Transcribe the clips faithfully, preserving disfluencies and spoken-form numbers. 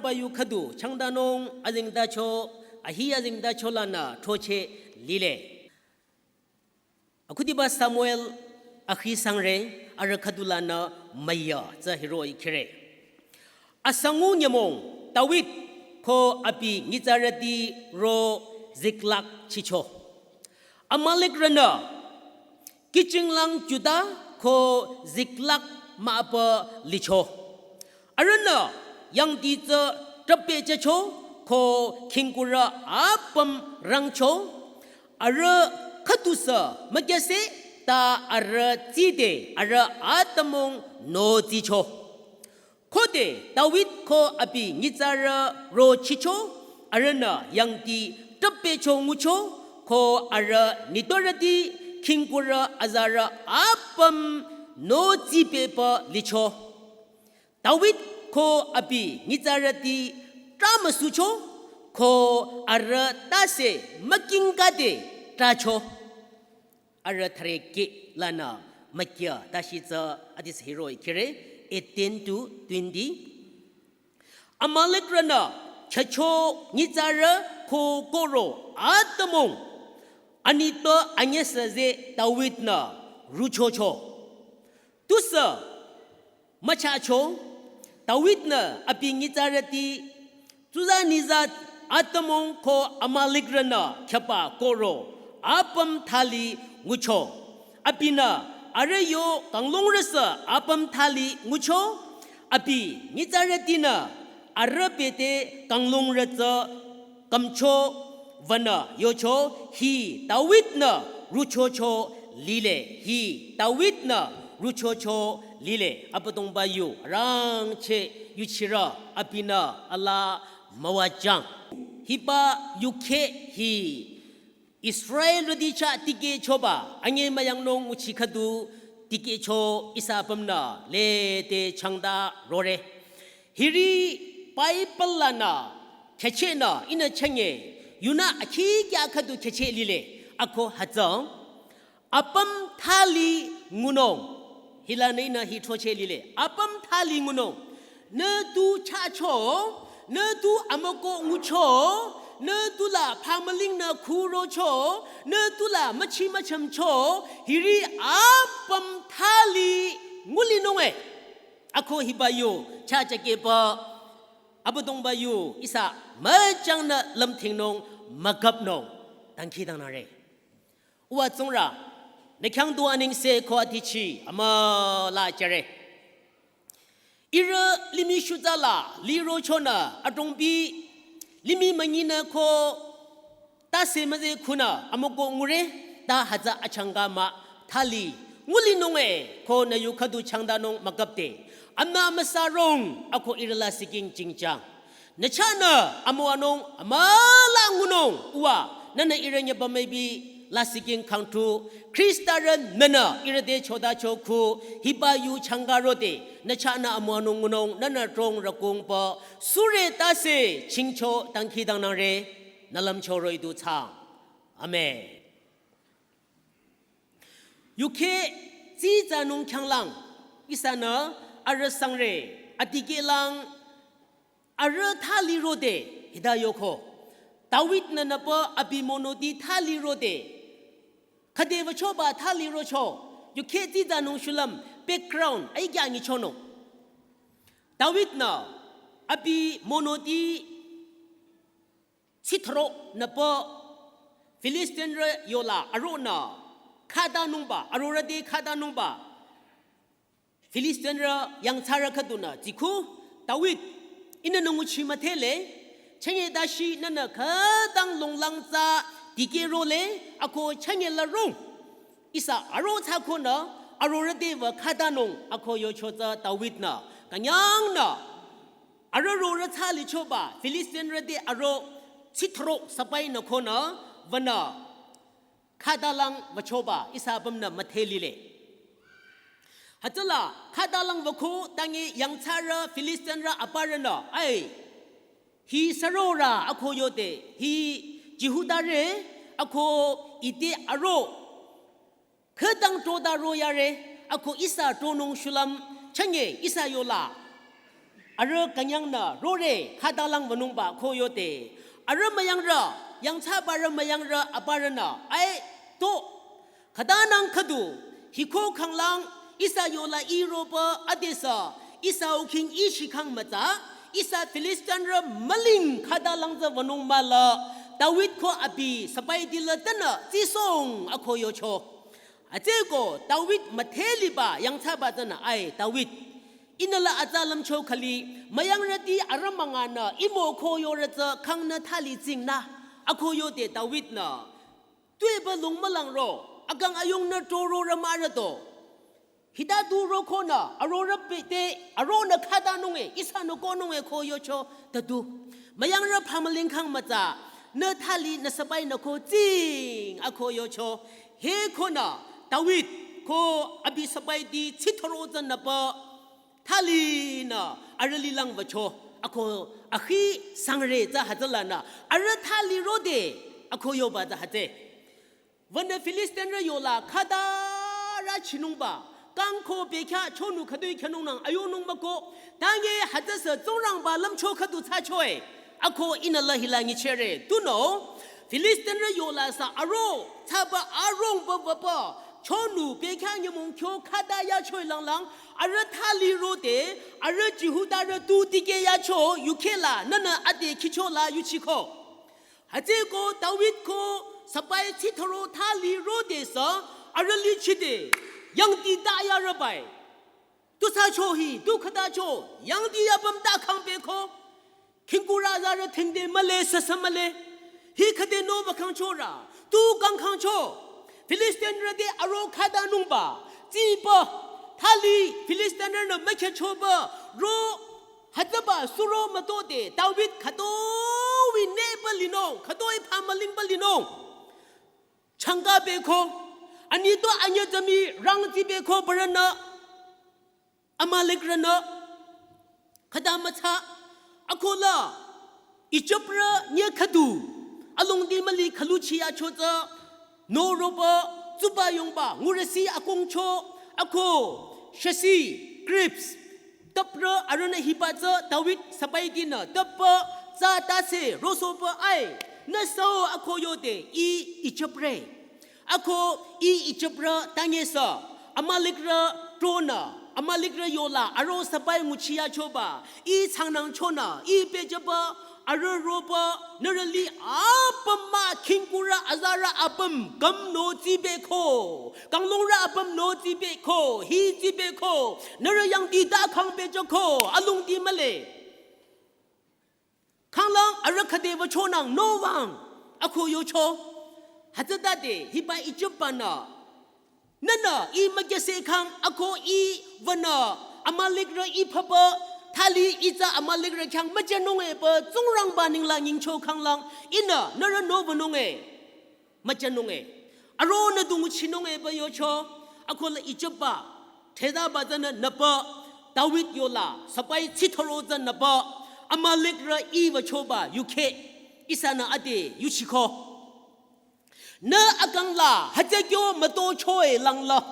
Ba yu khüdu changdanung azengtacho, ahi azengtacho lanü throcheh lile. Akhudiba Samuel akhi sangre, arüh khüdu lanü müya tsü hiroh-i khire. Asangu nyümong David ko abi nyitsarüti ro Ziklag chicho. Amalekrünü kihchinglang Juda ko Ziklag müpü licho. Arühnü yangdi tsü trapehjücho ko khingkurü apüm rangcho. Arüh khüdusü mükyase ta arüh tside arüh atümung notsicho. Khode David ko abi nyitsarü ro chicho, arühnü yangdi trapehcho ngucho, ko arüh nitpürüti khingkurü azarü apüm notsipehpü licho. David ko abi nyitsarüti tramüsucho, ko arüh tase mükingkade tracho. Arüh thürekeh lanü mükya tashi tsü adis hiroh-i khire, eighteen to twenty. Amalekrünü khyücho nyitsarü ko kohro atümung anitpü anyesü ze David-nü ruchocho. Tusü müchacho, David-nü abi nyitsarüti tsuzanizat atümung ko Amalekrünü khyüba kohro apüm thali ngucho. Abinü arüh yo kanglungrüsü apüm thali ngucho. Abi nyitsarütinü arüh bete kanglungrü tsü kümcho wünü yocho, hi David-nü ruchocho lile, hi David-nü ruchocho lile. Abüdongba yu rangcheh yuchirü abinü alaa müwajüng. Hiba yukheh hi Israelrüti chah tikehchoba anyemüyangnung nguchi khüdu tikehcho ihsa apümnü lede changda rore. Hiri Bible lanü khyüchehnü ihnü chünye yunü akhi kya khüdu khyücheh lile, ako hütsü apüm thali ngunung. Hilanü ihnü hi throcheh lile, apüm thali ngunung. Nü tu chacho, nü tu amükoh ngucho, nü tu la phamüling nü khurocho, nü tu la müchi müchümcho, hiri apüm thali ngulinung-e. Ako hiba yu chachakehba Abüdongba yu ihsa müchangnü lümthingnung mükapnung dangkhidangnangre. Uwa Tsingrang, nü khyang du anengse ko adichi amüla jüre. Ihrü limih shutsa la lirochonü adrongbi limih münyinü ko tase müzeh khunü amükoh ngure, ta hütsü achangka mah thali ngulinung-e, ko nü yu khüdu changdanung mükapde. Amna amüsa rong, ako ihrü lasih king jingchang. Nü chahnü amüwanung amüla ngunung, uwa, nühnü ihrü nyüba müipi lasih king khangthu, Khristarü nünü ihrü te chodacho khu, hiba yu changka rode, nü chahnü amüwanung ngunung, nühnü trong rükungba sure tase chingcho dangkhidangnangre, nü lümcho roh-i du thsang. Amen. Yukheh tsitsanung khyanglang, ihsanü arüh sangre, adikehlang, arüh thali rode, hita yoko. David-nü nüpü abi monoti thali rode. Khüde wüchoba thali rocho, yukheh tsitsanung shulüm background aikya nyichonung. David-nü abi monoti sithro nüpü Filistinrü yola aronü khatanungba, arorüh te khatanungba. Filistinrü yangthsarü khüdunü, "Tsikhu, David, ihnü nü nguchi müdhele, chünye dashi nühnü khütang longlang tsü dikehrole, ako chünye la rong. Ihsa aro thsakonü, arorüh te wü khatanung," ako yocho tsü David-nü, künyangnü arüh rorüh thsa lichoba, Filistinrü te aro sithro sapai nü konü, wünü khatalang wüchoba, ihsa apümnü müdhe lile. Hütsüla, khatalang wüko tangi yangthsarü Filistinrü aparünü, "Ai, hi sürorü ako yode, hi Jihudarü, ako ite aro khütang troda royare, ako ihsa tronung shulüm, chünye ihsa yola arüh künyangnü rore khütalang wünungba ko yote. Arüh müyangrü, yangthsabarü müyangrü aparünü, ai, to, khütanang khüdu, hiko khanglang, ihsa yola iroba adesü, ihsa uking ishi khang mütsa, ihsa Filistinrü müling khütalang tsü wünung müla, David ko abi sipaiti la tenü tsisong ako yocho. Atsüko David müdheliba yangthsaba tsünü, ai David, ihnü la atsa lümcho khali, müyangrüti arüh münganü imo ko yorü tsü khangnü thali tsingnü, ako yote David-nü. Tuepü lung mülang ro, akang ayungnü toro rü mürüto. Hita du ro konü, arorü pete, aronü khütanunge, ihsanü konunge ko yocho, tadu. Müyangrü phamüling khang mütsa, nü thali nü sipainü ko tsing, ako yocho. He konü, David, ko abi sipaiti tsithoro tsünü pü, thalinü, arüh lilang wücho, ako, akhi sangre tsü hütsülanü, arüh thali rode, ako yoba tsü hütsü. Wünü Filistinrü yola khütarü chinungba, kang ko bekhyah chonu khütoi khünungnang ayonung müko, tange hütsüsü Tsingrangba lümcho khüdu thsachoe. Ako ihnü la hila nyichehre. Tunüo, Filistinrü yola sü aro, thsaba arong ba ba ba, chonu bekhyah nyümong kyo khüta yachoe langlang, arüh thali rode, arüh Jihudarü tu tikeh yacho, yukheh la, nünü ade khicho la yuchiko. Hütsüko David ko sipai tsithoro thali rodesü arüh lichide yangdi ta yarübai. Tu thsacho hi, tu khütacho, yangdi apüm ta khang beko. Khingkurü azarü thingde mühle, süsü mühle. Hi khüde no ba khangchorü, tu kang khangcho. Filistinrü te aro khütanungba, tsipü, thali Filistinrünü mükhechoba, ro hütsüba suro mütode, David khütoi neba linung, khütoi phamülingba linung. Changka beko, ani to anyü tsümi rangtsi beko parünü, Amalekrünü, khüta mütsa, akola, Ijiprü nye khüdu, alongdi müli khüluchi yacho tsü, noroba, tsuba yongba, ngurüsi akongcho, ako, shasi, grapes, tüprü arünü hiba tsü David sipaitinü tüpü tsü tase rosoba ai, nüsao ako yode ih Ijiprü. Ako ih Ijiprü tanyesü, Amalekrü tronü, Amalekrü yola aro sipai nguchi yachoba, ih tsangnangchonü, ih pehjüba, arüh roba, nührü li apüm mah khingkurü azarü apüm küm no tsibeko, kanglungrü apüm no tsibeko, hi tsibeko, nührü yangdi ta khang pehjüko, alongdi mühle. Khanglang arüh khüde wüchonang no wüng, ako yocho. Hütsütade hiba Ijipbanü, nünü ih mükyüseh khang ako ih wünü Amalekrü ih papa, thali ih tsü Amalekrü khyang müjünung epü Tsingrangba ninglang nyingcho khanglang, ihnü nührü no wünung e, müjünung e. Aronü du nguchinung epü yocho, akola Ijipba, thedaba tsünü nüpü, David yola, sipai tsithoro tsü nüpü, Amalekrü ih wüchoba yukheh, ihsanü ade yuchiko. Nü akang la, hütsü kyo mütochoe langla.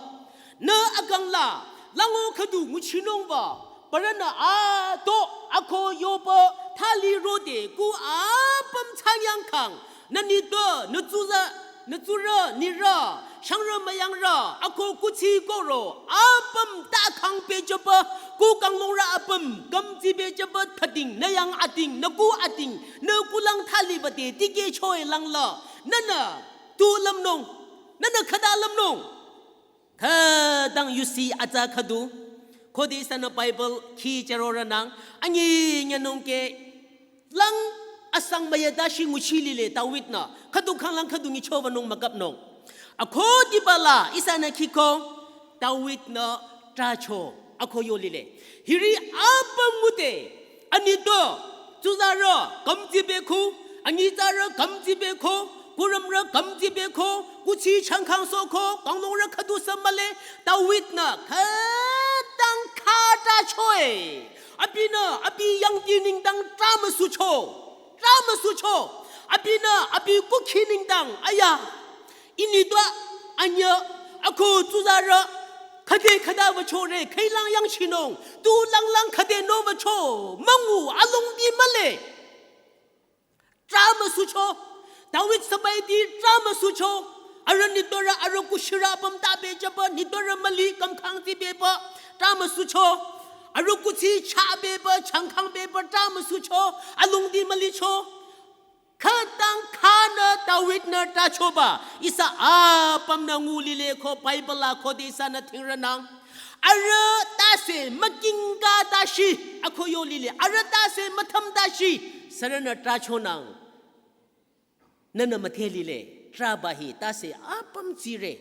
Nü akang la, lango khüdu nguchinungba, parünü ato, ako yoba, thali rode, ku apüm tsangyang khang, nü nitpü, nü tsuza, nü tsurü, nirü, shangrü müyangrü, ako kuthsi koro, apüm ta khang pehjüba, ku kanglungrü apüm, küm tsibejüba, thading, nü yang ating, nü ku ating, nü kulang thaliba te, tikehchoe langla, nünü, tu lümnung, nünü khüta lümnung. Khütang yusi atsa khüdu. Khode ihsanü Bible khi chürorünang. Anyi nyanung ke lang asang müyüda shi nguchi lile David-nü. Khüdu khanglang khüdu nyicho wünung mükapnung. Akho dibala ihsanü khiko David-nü trahcho. Ako yo lile. Hiri apüm ngude. Anitpü, tsuzarü, küm tsibeko, anyitsarü, küm tsibeko, kurümrü, küm tsibeko, kuthsi changkhang soko, kanglungrü khüdu sü mühle, David-nü, khütang khüta choe. Abinü, abi yangdi nengdang trah müsucho, trah müsucho. Abinü, abi kukhi nengdang, aya. Initpü anyü, ako tsuzarü, Khüde khüta wüchore, khüilang yangchinung, tu langlang khüde nü wücho, müngu, alongdi mühle. Trah müsucho, David sabaiti trah müsucho, arüh nitpürü arüh kuthsirü apüm ta bejüba, nitpürü müli kümkhang ti beba, trah müsucho, arüh kuthsi chah beba, changkhang beba, trah müsucho, alongdi mülicho. Khütang khanü David-nü trahchoba, ihsa apümnü ngulile ko Bible la khode ihsanü thingronang. Arüh tase mükingka tashi, ako yolile, arüh tase müthüm tashi, sürünü trahchonang. Nühnü müdhelile, trahba hi tase apüm tsire.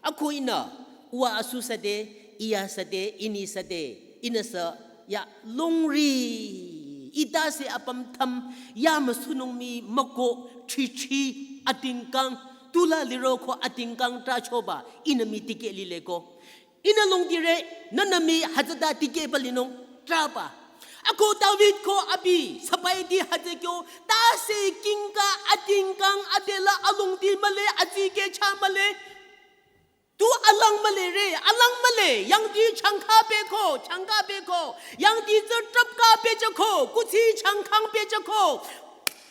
Ako ihnü, uwa asu süde, iya süde, ini süde, ihnü sü, ya longri. Ih tase apüm thüm, ya müsunung mii müko, chichi, atingkang, tula liroko atingkang trahchoba, ihnü mii tikehlile ko. Ihnü longdire, nühnü mii hütsüta tikehba linung, trahba. Ako David ko abi, sabaiti hütsü kyo, tase kingka, atingkang, adela, alongdi mühle, atsike chah mühle. Tu alang mühle re, alang mühle, yangdi changkha beko, changkha beko, yangdi tsü trapka bejüko, kuthsi changkhang bejüko.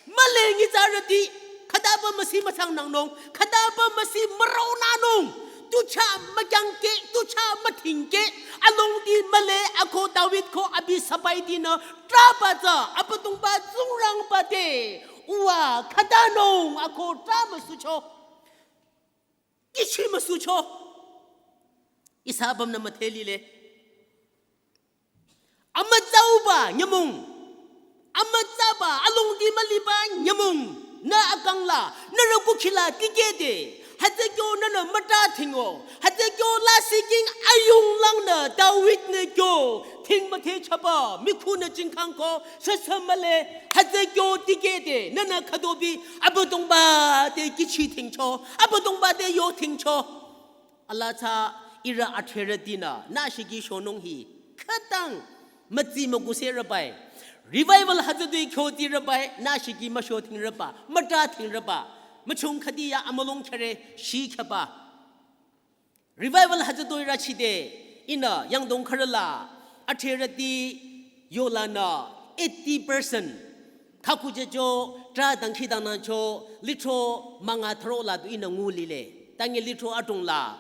Mühle nyitsarüti, khütaba müsi müsangnangnung, khütaba müsi müronanung, tu chah mükyangke, tu chah müthingke, alongdi mühle ako David ko abi sabaitinü, trahba tsü, Abüdongba Tsingrangba te, uwa khütanung ako trah müsucho. Kihchi müsucho. Ihsa apümnü müdhelile. Amütsauba nyümong. Amütsaba alongdi müliba nyümong. Nü akang la, nührü kukhila tikehde. Hütsü kyo nühnü mütrah thingo. Hütsü kyo lasih king ayung langnü David-nü kyo. Thing müthehchaba, mikhunü jingkhang ko, sasa mühle, hütsü kyo tikehde, nühnü khütobi, Abüdongba te kihchi thingcho, Abüdongba te yo thingcho. Ala tsü ihrü adhrerütinü, nü shiki shonung hi, khütang, mütsi müguse rübai. Revival hütsütoi khyoti rübai, nü shiki müsho thing rüba, mütrah thing rüba, müchung khüdi ya amülung khere, shi kheba. Revival hütsütoi rachide, ihnü yangdong kharüla, adhrerüti yolanü eighty percent. Khakujücho, trah dangkhidangnangcho, lithro münga thüro la du ihnü ngulile. Tangi lithro adrong la,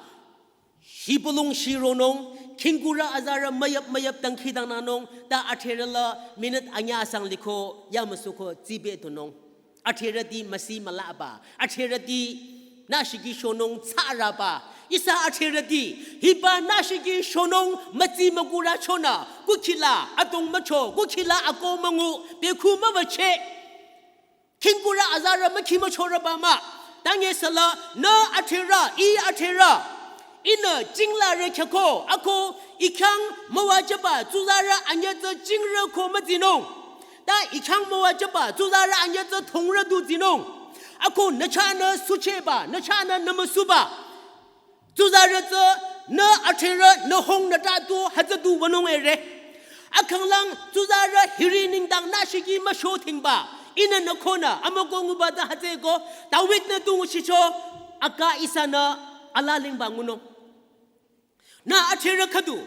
shibülung shironung, khingkurü azarü müyap müyap dangkhidangnangnung, ta adhrerüla minute anyü asang liko, ya müsuko tsibe tunung. Adhrerüti müsi mülaba. Adhrerüti nü shiki shonung tsarüba. Ihsa adhrerüti. Hiba nü shiki shonung mütsi mügurü chonü. Kukhila adong mücho. Kukhila ako müngu. Bekhu müwüche. Khingkurü azarü mükhi müchorüba mah. Tangi sala nü adhrerü, ih adhrerü. Ihnü jinglarü khyako, ako ih khyang müwajüba, tsuzarü anyütsü jingrü ko mütsinung. Ta ih khyang müwajüba, tsuzarü anyütsü thongrü du tsinung. Ako nü chahnü sucheba, nü chahnü nümüsuba. Tsuzarü tsü nü adhrerü nü hong nü trah tu hütsü du wünung ere. Akhanglang tsuzarü hiri nengdang nü shiki müsho thingba. Ihnü nü khonü, amüko nguba tsü hütsüko, David-nü tu nguchicho, aka ihsanü ala lingba ngunung. Nü adhrerü khüdu,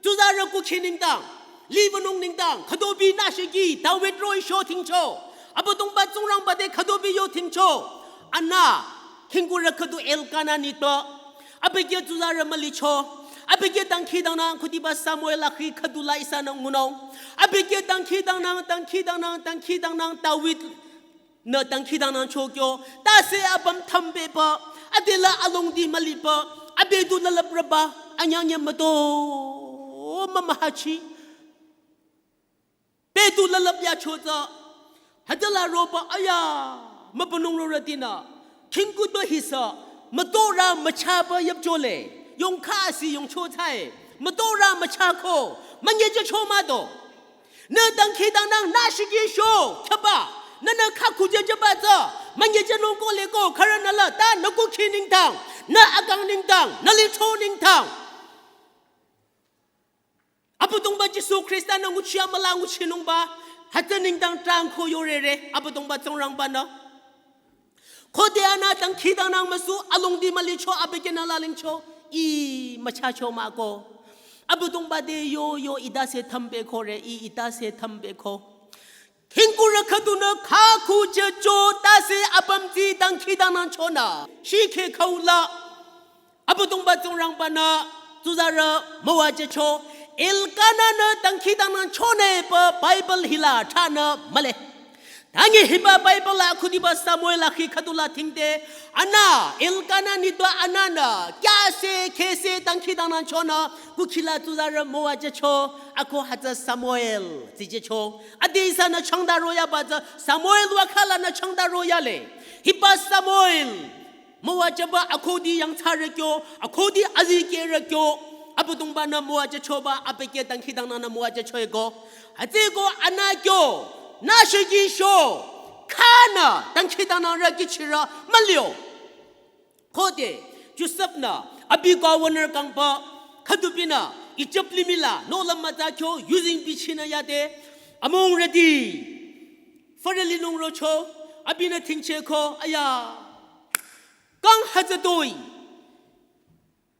tsuzarü kukhi nengdang, liwünung nengdang, khütobi nü shiki, David roh-i sho thingcho, Abüdongba Tsingrangba te khütobi yo thingcho, anü, khingkurü khüdu Elkana nitpü, abükyü tsuzarü mülicho, abükyü dangkhidangnang khudiba Samuel akhi khüdu la ihsanü ngunung, abükyü dangkhidangnang, dangkhidangnang, dangkhidangnang David, nü dangkhidangnangcho kyo, tase apüm thümbeba, adela alongdi müliba, abedu lalaprüba, anyangya müto, mümühachi. Bedu lalap yacho tsü, hütsüla roba aya, mübünung rorütinü, khingku do hisa, mütorü müchaba yapchole, yongkha asi yongcho tsai, mütorü müchako, münyejecho mado. Nü dangkhidangnang nü shiki sho, khaba, nünü khakujüjüba tsü, münyejenung ko leko, kharünüla, ta nü kukhi nengdang, nü akang nengdang, nü litho nengdang. Abüdongba Jisu Khrista-nü nguchi amüla nguchinungba, hütsü nengdang trah ko yorere, Abüdongba Tsingrangba-nü. Khode anü dangkhidangnang müsu, alongdi mülicho, abükyünü lalingcho, I müchacho mah ko. Abüdongba te yo yo ita se thambe kore, i ita se thambe ko. Khingkurü khüdunü khaku jücho tase apüm ti dangkhidangnangchonü. Shikhe khaula. Abüdongba Tsingrangbanü tsuzarü müwajücho. Elkananü dangkhidangnangchonü pü Bible hila thsanü mühle. Tangi hiba Bible la khudiba Samuel akhi khüdula thingde. Ana, Elkana nitpü ananü, kyase, khese, dangkhidangnangchonü, kukhila tsuzarü müwajücho, ako hütsü Samuel, tsijücho. Ade ihsanü changda royaba tsü, Samuel wakhalanü changda royale. Hiba Samuel, müwajüba akhudi yangthsarü kyo, akhudi azikehrü kyo, Abüdongbanü müwajüchoba, abükyü dangkhidangnangnü müwajüchoeko. Hütsüeko ana kyo, nü shiki sho, khanü, dangkhidangnangrü kihchirü, mülio. Khode, Joseph-nü, abi governor kangba, khüdubinü, Egypt limihla, nohlüm mütsa kyo, using bichinü yade, amongrüti, Pharaoh linung rocho, abinü thingcheko, aya. Kang hütsütoi.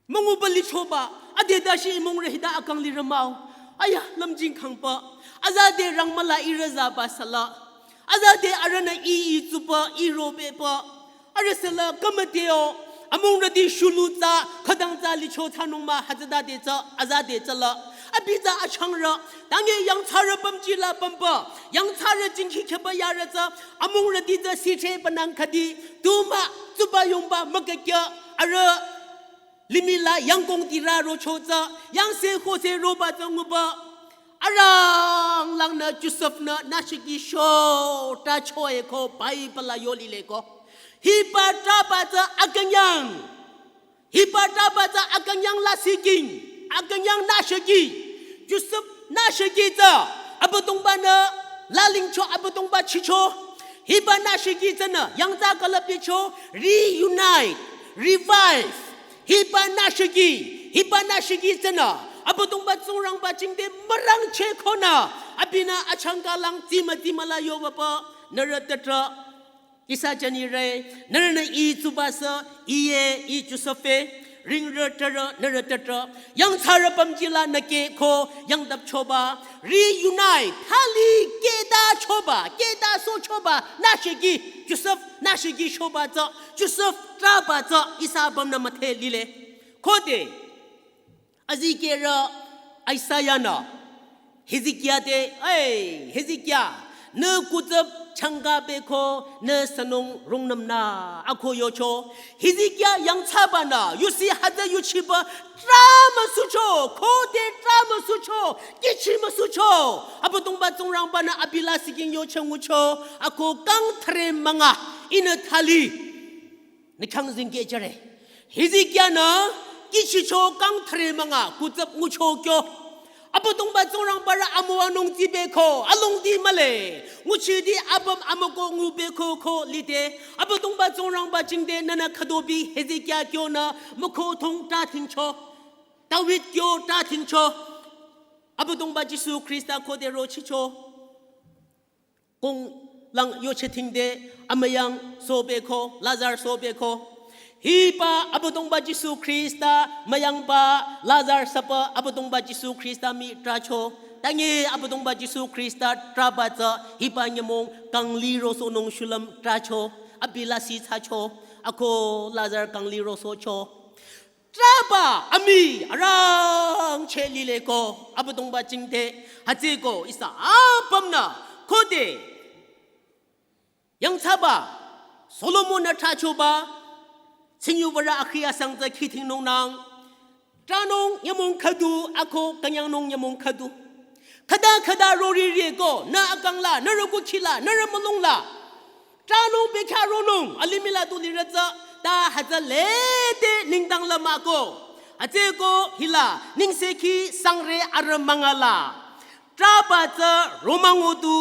Münguba lichoba, ade dashi imongrü hita akang lirü mah-o. Aya, lümjing kangba. Azade rangmüla irü zaba sala. Azade arühnü i i tsuba, i robeba. Arüh sala kamateo. Amongrüti shulu tsa, khütang tsa licho thsanung mah hütsütade tsa, azade tsala. Abi tsa achangrü, tangi yangthsarü pümjila pümba. Yangthsarü jingkhi kheba yarü tsa, amongrüti tsa sithe banang khüdi. Tuma, tsuba yongba, mükakya, arüh limihla yangkong tirü rocho tsü, yangse khose roba tsü nguba. Aranglangnü Joseph-nü nü shiki sho trachoeko Bible la yolileko. Hiba traba tsü akünyang. Hiba traba tsü akünyang lasih king. Akünyang nü shiki. Joseph nü shiki tsü. Abüdongbanü lalingcho Abüdongba chicho. Hiba nü shiki tsünü. Yangtsa kalapicho. Reunite. Revive. Hiba nü shiki, hiba nü shiki tsünü, Abüdongba Tsingrangba jingte mürangchehkonü, abinü achangkalang tima tima la yobaba, nührü tütrah, ihsa jünirü, nührünü i tsubasü, iye, i Joseph-e, ringrü türü, nührü tütrah, yangthsarü pümjila nü keko, yangdap choba, reunite, thali keda choba, keda so choba, nü shiki, Joseph, nü shiki shoba tsü, Joseph traba tsü ihsa apümnü müdhe lile. Khode, azikehrü Isaiah-nü, Hezekiah te, "Ei, Hezekiah, nü kutsüp changka beko, nü sünung rungnümnü," ako yocho. Hezekiah yangthsabanü, yusi hütsü yuchiba, trah müsucho, khode trah müsucho, kihchi müsucho. Abüdongba Tsingrangbanü abi lasih king yocho ngucho, ako kang thüre münga, ihnü thali. Nü khyang zingkeh jüre. Hezekiah-nü kihchicho kang thüre münga kutsüp ngucho kyo. Abüdongba Tsingrangbarü amüwanung tsibeko, alongdi mühle. Nguchidi apüm amüko ngubeko ko lide. Abüdongba Tsingrangba jingte nünü khütobi Hezekiah kyonü mükothong trah thingcho. David kyo trah thingcho. Abüdongba Jisu Khrista khode rochicho. Kong lang yocheh thingde amüyang sobeko, Lazar sobeko. Hiba Abüdongba Jisu Khrista müyangba Lazar süba Abüdongba Jisu Khrista mii trahcho. Tangi Abüdongba Jisu Khrista trahba tsü hiba nyümong kangli rosohnung shulüm trahcho. Abi lasih thsacho. Ako Lazar kangli rosohcho. Trahba amii arangcheh lileko Abüdongba jingte hütsüeko ihsa apümnü khode yangthsaba Solomon-nü trahchoba tsingyubarü akhi asang tsü khidhingnungnang trahnung nyümong khüdu ako künyangnung nyümong khüdu khüta khüta roririeko nü akangla nührü kukhila nührü mülungla trahnung bekhyah ronung, alimihla tu lirü tsü, ta hütsü lede nengdang la mah ko. Hütsüeko hila, nengsekhi sangre arüh münga la. Trahba tsü romang-o tu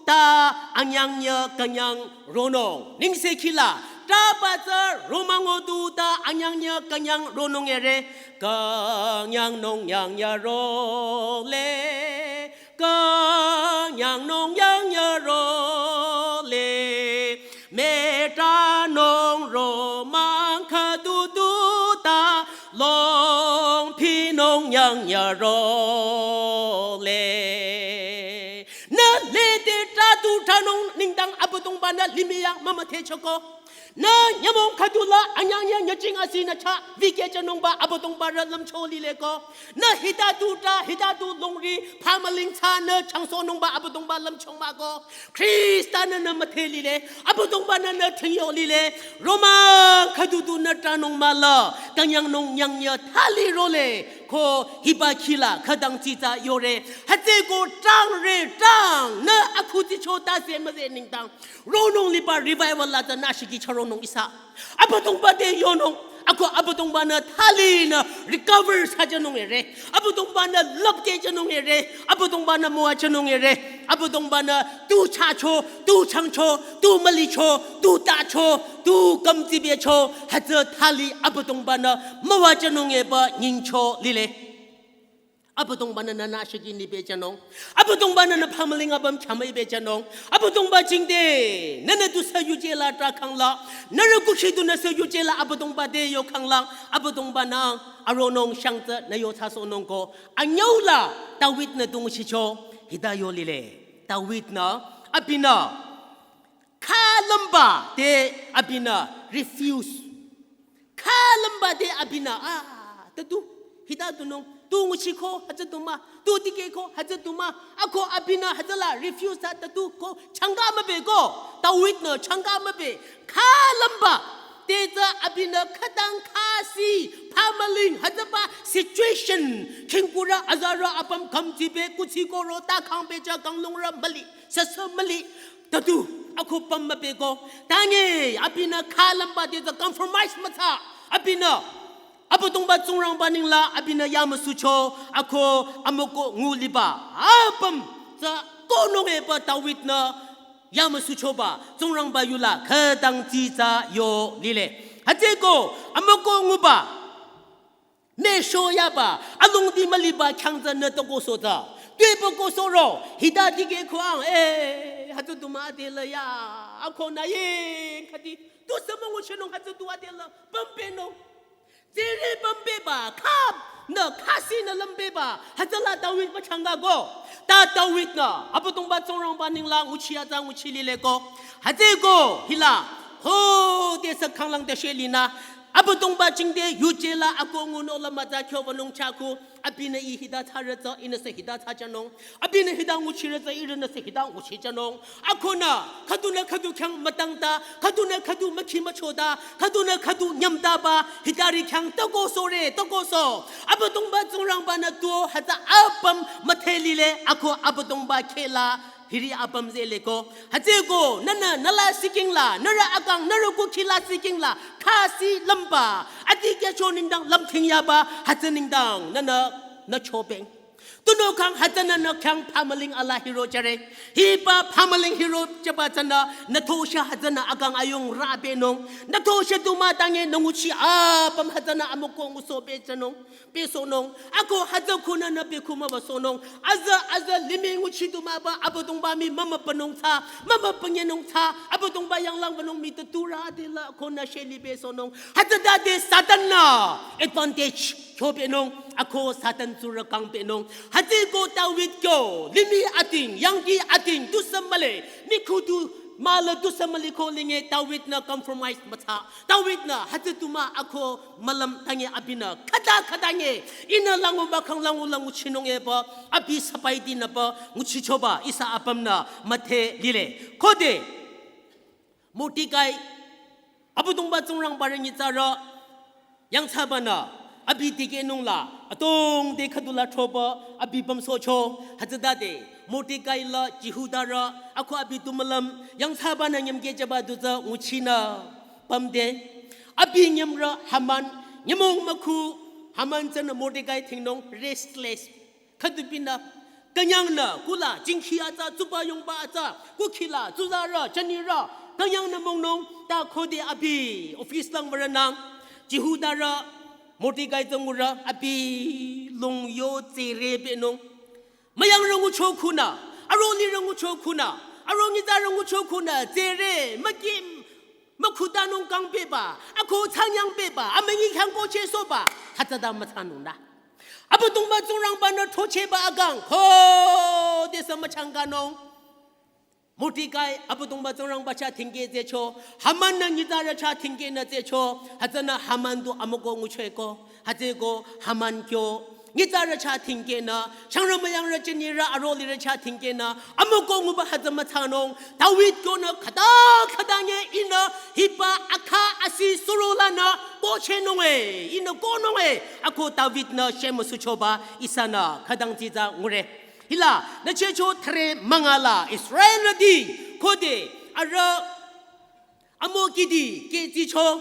ta anyang ya künyang ronung. Nengsekhi la, trahba tsü romang-o tu ta anyang ya künyang ronung ere. Künyangnung nyang ya role. Künyangnung nyang ya role, me trahnung romang khüdu tu ta lo nyarole. Nü lede tratu tranung nengdang Abüdongba-nü limih yang mümüdhe choko. Nü nyümong khüdula anyang yang nyüching asi nü chah vike chanungba Abüdongba-rü lümcho lileko. Nü hitadu tra hitadu longri phamüling thsanü changsohnungba Abüdongba lümcho mah-o. Khrista-nü nü müdhe lile, Abüdongba-nü nü thingyo lile, romang khüdudu nü tranung mahla, künyangnung nyangnyü thali role, ko hiba khila khüdang tsitsa yore, hütsüko trangre trang, nü akhuti cho tase müze nengdang, ronung liba revival la tsü nü shiki charonung ihsa. Abüdongba te yonung. Ako Abüdongba-nü thali nü recover thsajünung ere. Abüdongba-nü lüpkejünung ere. Abüdongba-nü müwajünung ere. Abüdongba-nü tu thsacho, tu changcho, tu mülicho, tu tacho, tu kümtsibecho. Hütsü thali Abüdongba-nü müwajünung eba nyingcho lile. Abüdongba-nü nü nü shiki nipehjünung. Abüdongba-nü nü phamüling apüm khyamüi pehjünung. Abüdongba jingte, nünü tusü yuje la trakhangla, nührü kukhi du nüsü yuje la Abüdongba te yokhangla, Abüdongba-nü aronung shangtsü nü yo thsasohnung ko. Anyüula, David-nü tu nguchicho, hita yo lile. David-nü, abinü, khalümba te abinü refuse. Khalümba te abinü, ah, tatu, hita tunung, tu nguchiko hütsü tu mah, tu tikehko hütsü tu mah, ako abinü hütsüla refuse thsa tatu ko, changka mübeko, David-nü changka mübe, khalümba te tsü abinü khütang khasi, phamüling, hütsüba situation, khingkurü, azarü, apüm kümtsibe, kuthsi koro, ta khangpehjü, kanglungrü, müli, süsü müli, tatu, ako püm mübeko. Tange, abinü khalümba te tsü compromise müthsa. Abinü, Abüdongba Tsingrangba nengla, abinü yamüsucho, ako amükoh ngu liba. Apüm, tsü konung eba David-nü, yamüsuchoba, Tsingrangba yula, khütang tsitsa yo lile. Hütsüko, amükoh nguba. Mesho yaba, alongdi müliba khyang tsü nü toko sohta. Tuepü ko sohro, hita tikehko ang, eh, hütsü tu mah adela ya, ako nü ye, khüdi, tusü münguchinung hütsü tu adela, pümpehnung. Tsere pümpehba, khap, nü khasi nü lümpehba, hütsüla David müchangka ko. Ta David-nü, Abüdongba Tsingrangba nengla nguchi atsa nguchi lileko. Hütsüko, hila, ho, te sü khanglang te sheli nü, Abüdongba jingte yuje la ako ngunung la mütsa kyo wünung chako. Abinü ih hita thsarü tsü ihnü sü hita thsajünung. Abinü hita nguchirü tsü ihrünü sü hita nguchijünung. Akonü, khüdunü khüdu khyang mütangta, khüdunü khüdu mükhi müchota, khüdunü khüdu nyümtaba, hitari khyang toko sohre, toko soh. Abüdongba Tsingrangba-nü tuo, hütsü apüm müdhe lile, ako Abüdongba khehla, hiri apüm zeleko. Hütsüko, nünü, nü la sikingla, nührü akang, nührü kukhi la sikingla, khasi lümba, adikehcho nengdang lümthing yaba, hütsü nengdang, nünü, nü chopeng. Tunüo kang hütsünü nü khyang phamüling ala hiro jüre. Hiba phamüling hiro jüba tsünü, nü thosha hütsünü akang ayung rapehnung. Nü thosha tu mah tange nü nguchi apüm hütsünü amükoh ngusoh pehjünung. Pehsohnung, ako hütsü khunü nü pehkhu müwüsohnung. Azü, azü limih nguchi tu mah ba, Abüdongba mii mümübünung thsa, mümübünyenung thsa, Abüdongba yanglang wünung mii tatu rü adela, khunü sheli pehsohnung. Hütsütade Satan-nü advantage kyopehnung, ako Satan tsurü kangpehnung. Hütsüko David kyo, limih ating, yangdi ating, tusü mühle, mii khudu, mahla tusü mühle ko linge David-nü compromise müthsa. David-nü hütsü tu mah ako mülüm tange abinü khüta khüta nge ihnü langu ba kang langu la nguchinung eba abi sapaiti nü ba nguchichoba ihsa apümnü müdhe lile. Khode Mordekai Abüdongba Tsingrangba rü nyitsarü yangthsabanü abi dikehnung la atongde khüdula throba abi pümsohcho. Hütsütade Mordekai la Jihudarü ako abi tu mülüm yangthsabanü nyümkeh jüba du tsü nguchinü pümde. Abi nyümrü Haman, nyümong mükhu Haman tsünü Mordekai dhingnung restless. Khüdubinü, künyangnü, kula, jingkhi atsa, tsuba yongba atsa, kukhila, tsuzarü, jünirü, künyangnü mongnung, ta khode abi, office lang würonang, Jihudarü, Mordekai tsü ngurü, abi, longyo tsere pehnung. Müyangrü ngucho khunü, aro lirü ngucho khunü, aro nyitsarü ngucho khunü, tsere, mükim, mükhutanung kangpehba, ako thsanyangpehba, amünyi khyang ko chesohba, hütsüta müthsanung nü. Abüdongba Tsingrangba-nü throchehba akang khodesü müchangkanung. Mordekai Abüdongba Tsingrangba chah thingkeh tsehcho, Haman-nü nyitsarü chah thingkehnü tsehcho, hütsünü Haman du amükoh nguchehko, hütsüeko Haman kyo nyitsarü chah thingkehnü, shangrü müyangrü jünirü arolirü chah thingkehnü amükoh nguba hütsü müthsanung. David kyonü khüta khüta nge ihnü hiba akha asi surolanü kohchehnung e, ihnü kohnung e, ako David-nü shemüsuchoba ihsanü khütang tsitsa ngure. Hila, nüchehcho thüre münga la Israelrüti khode arüh amokidi kehtsicho,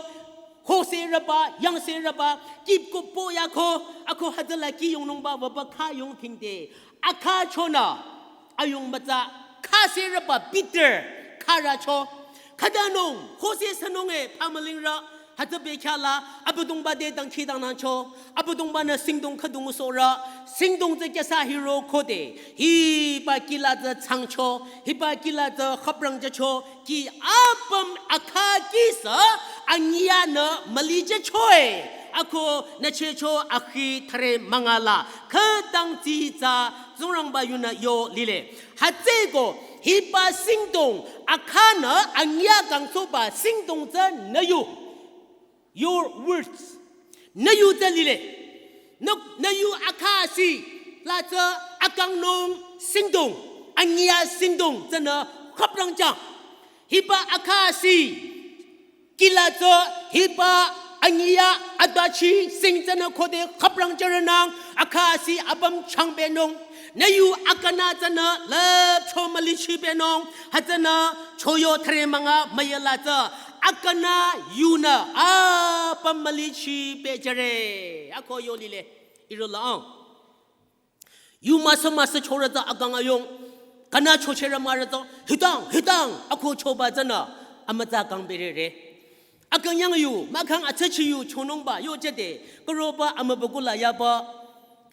khosürüba, yangserüba, kip ko po yako, ako hütsüla kih yongnungba wüba kha yongtingde, akha chonü, ayung mütsa, khasürüba bitter, kharacho, khütanung, khosü sünung e, phamülingrü, hütsü bekhyah la, Abüdongba te dangkhidangnangcho, Abüdongba-nü singdong khüdungusohrü, singdong tsü kyüsa hiro khode, hiba kih la tsü changcho, hiba kih la tsü khüprang jücho, kih apüm akha kihsü, anyiyanü müli jücho e, ako nüchehcho akhi thüre münga la, khütang tsitsa Tsingrangba yunü yo lile. Hütsüeko, hiba singdong, akhanü anyiya kangsohba singdong tsü nü yu. Your words. Nü yu tsü lile. Nü, nü yu akha asi la tsü akangnung singdong, anyiya singdong tsünü khüprang jüng. Hiba akha asi kih la tsü hiba anyiya adüchi sing tsünü khode khüprang jüronang, akha asi apüm changpehnung. Nü yu akanü tsünü lüpcho mülichipehnung, hütsünü Choyo thüre münga müyala tsü, akanü yunü apüm mülichipehjüre. Ako yo lile, irolang. Yu müsü müsü chorü tsü akang ayung, kanü chochehrü mahrü tsü, hitang, hitang, ako choba tsünü, amütsa kangpehre re. Akang yang yu, mahkhang atsüchi yu chonungba, yo jüde, koroba amübükuh la yaba.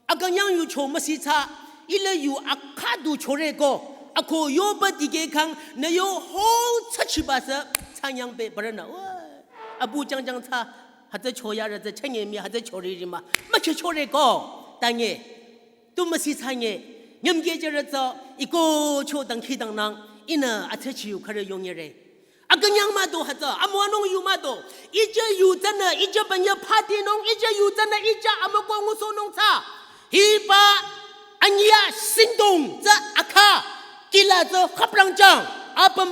Akang yang yu cho müsitsa, ile yu akha du choreko, ako yoba dikeh kang, nü yo ho tsüchiba sü, tsanyangpeh barünü, wa, abu jangjang tsü, hütsü choyarü tsü, chenge mi hütsü choriri mah, müche choreko, tange. Tu müsitsa nge, nyümkeh jürü tsü, iko cho dangkhidangnang, ihnü atsüchi yu khürü yongyere. Akünyang mah do hütsü, amüwanung yu mah do, ijü yu tsünü, ijü banyü phatinung, ijü yu tsünü, ijü amükoh ngusohnung tsü. Hiba, anyiya singdong tsü akha, kih la tsü khüprang jüng, apüm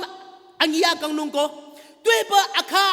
anyiya kangnung ko. Tuepü akha,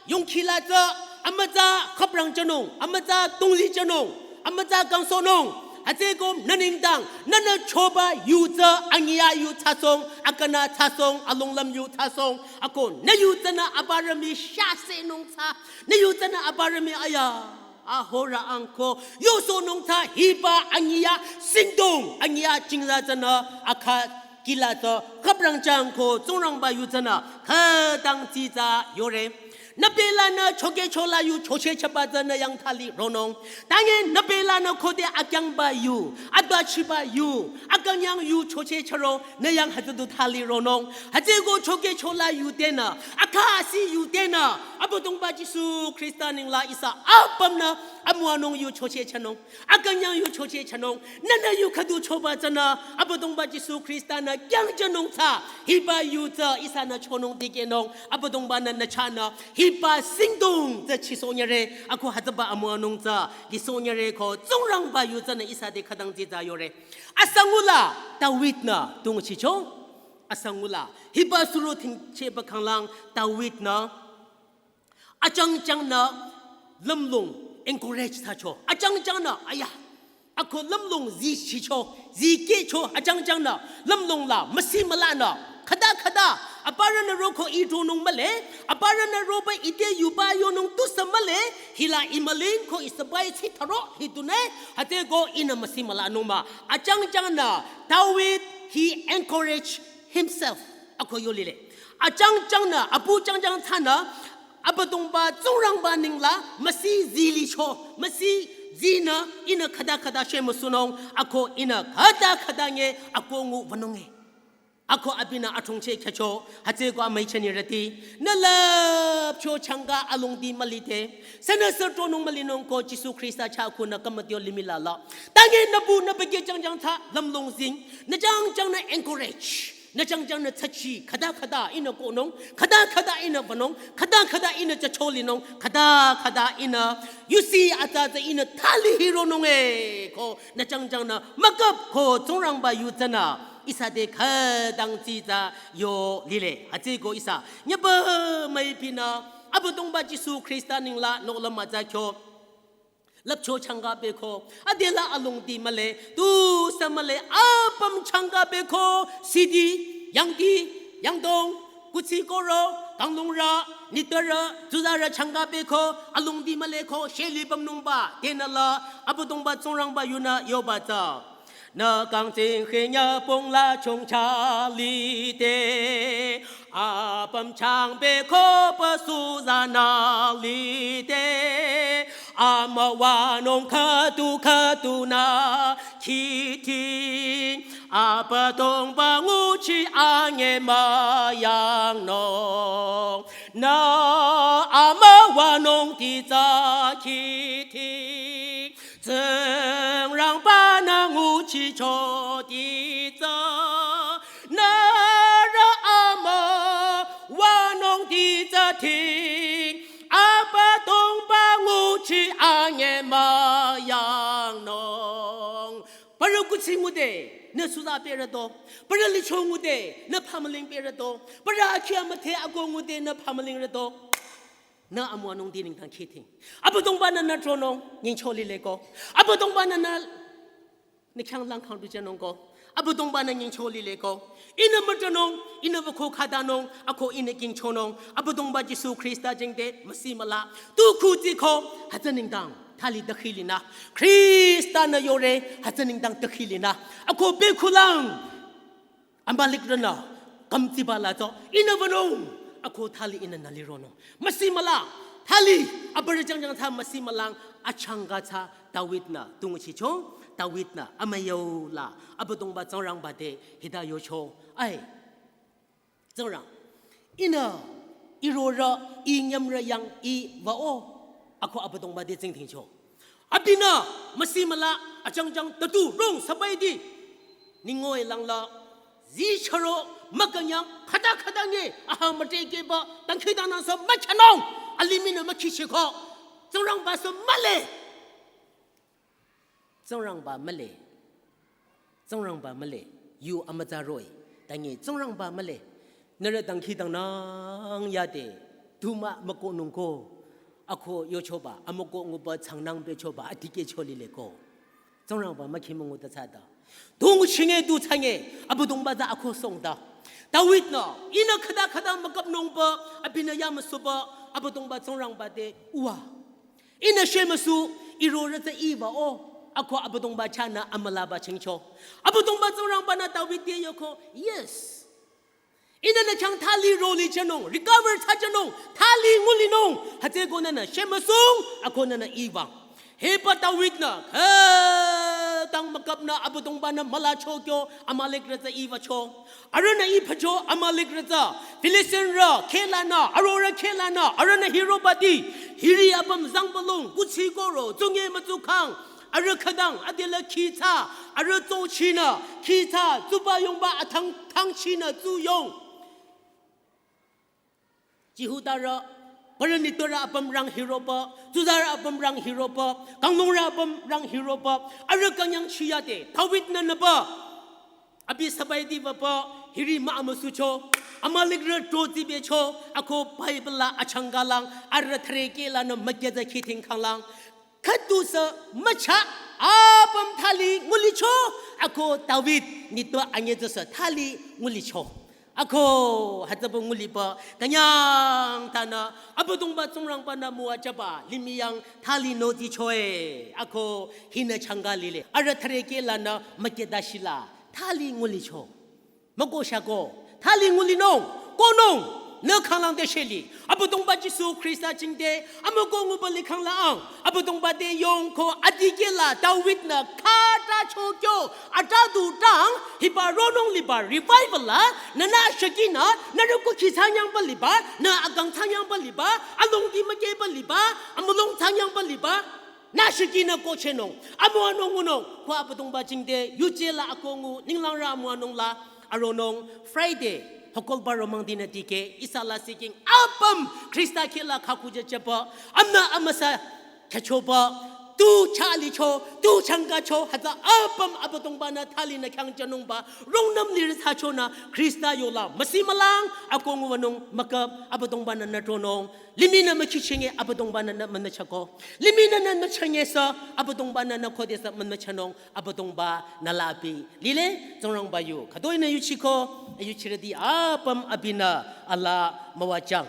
yongkhi la tsü, amütsa khüprang jünung, amütsa tongli jünung, amütsa kangsohnung, hütsüeko nü nengdang, nünü choba yu tsü anyiya yu thsasohng, akanü thsasohng, alonglüm yu thsasohng, ako nü yu tsünü aparümi shasehnung tsü, nü yu tsünü aparümi aya, ahorü angko, yosohnung tsü hiba anyiya singdong, anyiya jingla tsünü akha kih la tsü khüprang jüng ko Tsingrangba yu tsünü khütang tsitsa yore. Nü belanü chokehcho la yu chochehchaba tsünü yang thali ronung. Tange nü belanü khode akyangba yu, adüchiba yu, akünyang yu chochehcharo, nü yang hütsü du thali ronung. Hütsüeko chokehcho la yu tenü, akha asi yu tenü, Abüdongba Jisu Khrista nengla ihsa apümnü amüwanung yu chochehchanung. Akünyang yu chochehchanung, nünü yu khüdu choba tsünü, Abüdongba Jisu Khrista-nü kyangjünung tsü, hiba yu tsü ihsanü chonung dikehnung, Abüdongba-nü nü chahnü, hiba singdong tsü chisohnyere, ako hütsüba amüwanung tsü, lisohnyere ko Tsingrangba yu tsünü ihsa te khütang tsitsa yore. Asangula, David-nü, tu nguchicho, asangula, hiba suro thingchehba khanglang, David-nü, Ajangjangnü lümlong encourage thsacho. Ajangjangnü, aya. Ako lümlong zichicho, zikehcho, ajangjangnü lümlong la müsi mülanü. Khüta khüta, aparünü roko ih tonung mühle, aparünü roba ite yuba yonung tusü mühle, hila ih mülung ko ih sübai sitharo hi dunü, hütsüeko ihnü müsi mülanung mah. Ajangjangnü, David, he encourage himself. Ako yo lile. Ajangjangnü, apu jangjang thsanü, Abüdongba Tsingrangba nengla, müsi zilicho, müsi zinü, ihnü khüta khüta shemüsunung, ako ihnü khüta khüta nge, ako ngu wünung e. Ako abinü athongcheh khyücho, hütsüeko amüi chünirüti. Nü lüpcho changka alongdi mülide. Sünüsü tronung mülinung ko Jisu Khrista chah khunü kümütio limih la la. Tangi nübu nübüke jangjang tsü lümlong zing. Nü jangjangnü encourage. Nü jangjangnü tsachi. Khüta khüta ihnü kohnung. Khüta khüta ihnü wünung. Khüta khüta ihnü chacholinung. Khüta khüta ihnü yusi atsa tsü ihnü thali hironung e. Ko nü jangjangnü müküp ko Tsingrangba yu tsünü ihsa te khütang tsitsa yo lile. Hütsüeko ihsa nyübü müipinü Abüdongba Jisu Khrista ninglang nohlüm mütsa kyo. Lüpcho changka beko, adela alongdi mühle, tusü mühle, apüm changka beko, sidi, yangdi, yangdong, kuthsi koro, kanglungrü, nitpürü, tsuzarü changka beko, alongdi mühle ko, sheli pümnungba, tenü la, Abüdongba Tsingrangba yunü yoba tsü. Nü kangtsing khinya pongla chongcha lide, apüm changbe ko püsuzanü lide, amüwanung khüdu khüdunü khiti, Abüdongba nguchi ange müyangnung. Nü amüwanung titsü khiti, Tsingrangba-nü nguchicho titsü, nührü amüwanung titsü ting, Abüdongba nguchi ange müyangnung. Parü kuthsi ngude, nü suza perüto. Parü licho ngude, nü phamüling perüto. Parü akhi amüdhe akoh ngude, nü phamülingrüto. Nü amüwanung di nengdang khiting. Abüdongba-nü nü tronung, nyingcho lile ko. Abüdongba-nü nü, nü khyanglang khang du jünung ko. Abüdongba-nü nyingcho lile ko. Ihnü mütronung, ihnü wüko khatanung, ako ihnü kingchonung. Abüdongba Jisu Khrista jingte, müsi müla. Tu khuti ko, hütsü nengdang, thali dükhi linü. Khrista-nü yore, hütsü nengdang dükhi linü. Ako bekhulang. Amalekrünü kümtsiba la tsü ihnü wünung, ako thali ihnü nü lironung. Müsi müla, thali, abürü jangjang tsü müsi mülang, achangka tsü David-nü tu nguchicho, David-nü amüyo la, Abüdongba Tsingrangba te hita yocho, ai, Tsingrang, ihnü, irorü, inyümrü yang iwüo, ako Abüdongba te tsingdhingcho. Abinü, müsi müla, ajangjang tatu rong sabaidi. Ningoi langla, zi charo, mükünyang, khüta khüta nge, aha müte keba, dangkhidangnang sü müchanung, alimih-nü mükhichiko. Tsingrangba sü mühle. Tsingrangba mühle. Tsingrangba mühle. Yu amütsa roh-i. Tangi Tsingrangba mühle. Nührü dangkhidangnang yade. Tuma mükohnung ko. Ako yochoba. Amükoh nguba tsangnang bechoba. Adikehcho lile ko. Tsingrangba mükhi müngu ta tsada. Dung chinge du tsange. Abüdongba tsü ako songda. David-nü. Ihnü khüta khüta müküpnungba. Abinü yamüsuba. Abüdongba Tsingrangba te. Uwa. Ihnü shemüsu, irorü tsü iwüo, ako Abüdongba chahnü amülaba chingcho. Abüdongba Tsingrangba-nü David te yoko, yes. Ihnü nü khyang thali roli jünung, recover thsa jünung, thali ngulinung, hütsüeko nünü shemüsung, ako nünü iwüng. Hiba David-nü, khütang müküpnü Abüdongba-nü mülacho kyo, Amalekrü tsü iwücho. Arühnü iphacho Amalekrü tsü, Filistinrü khehlanü, arorü khehlanü, arühnü hirobati, hiri apüm zangbalung, kuthsi koro, tsunge mütsukhang, arüh khütang, adela khitsa, arüh tsochinü, khitsa, tsuba yongba athang, thangchinü tsuyong. Jihudarü, parü nitpürü apüm rang hiroba, tsuzarü apüm rang hiroba, kanglungrü apüm rang hiroba, arüh künyang chiyade, David-nü nüba, abi sabaidi baba, hiri mah amüsucho, Amalekrü troti becho, ako Bible la achangkalang, arüh threkehlanü mükyatsa khiting khanglang, khüdusü mücha, apüm thali ngulicho, ako David nitpü anyetsüsü thali ngulicho. Ako, hütsüpü nguliba, künyang tanü, Abüdongba Tsingrangba-nü müwajüba, limih yang thali notichoe. Ako, hinü changka lile. Arüh threkehlanü mükyatsa shila. Thali ngulicho. Mükoh shako. Thali ngulinung. Kohnung. Nü khanglang te sheli. Abüdongba Jisu Khrista jingte. Amükoh nguba likhang la ang. Abüdongba te yongko adikehla. David-nü kha ta chokyo, ata du tang, hiba ronung liba revival la, nana shaki na, nana kuki sanyang ba liba, na agang sanyang ba liba, alongdi make ba liba, amulong sanyang ba liba, na shaki na ko chenung, amu anung unung, kwa Abüdongba jingte, yuje la akongu, ninglang ra amu anung la, aronung, Friday, hokolba romang dina dike, ihsa la siking, apam, Krista kela kaku je chepa, amna amasa, kyachoba, tu chalicho, tu changkacho, hütsü apam Abüdongba na thali na khyang chanungba, rongnüm lir sacho na, Krista yola, masi malang, akongu wanung, makap, Abüdongba na natronung, limih na machichenge, Abüdongba na na manachako, limih na na machangesa, Abüdongba na na khodesa manachanung, Abüdongba na lapi, lile, Tsingrangba yu, khütoi na yuchiko, yuchiradi, apam abina, ala, mawachang.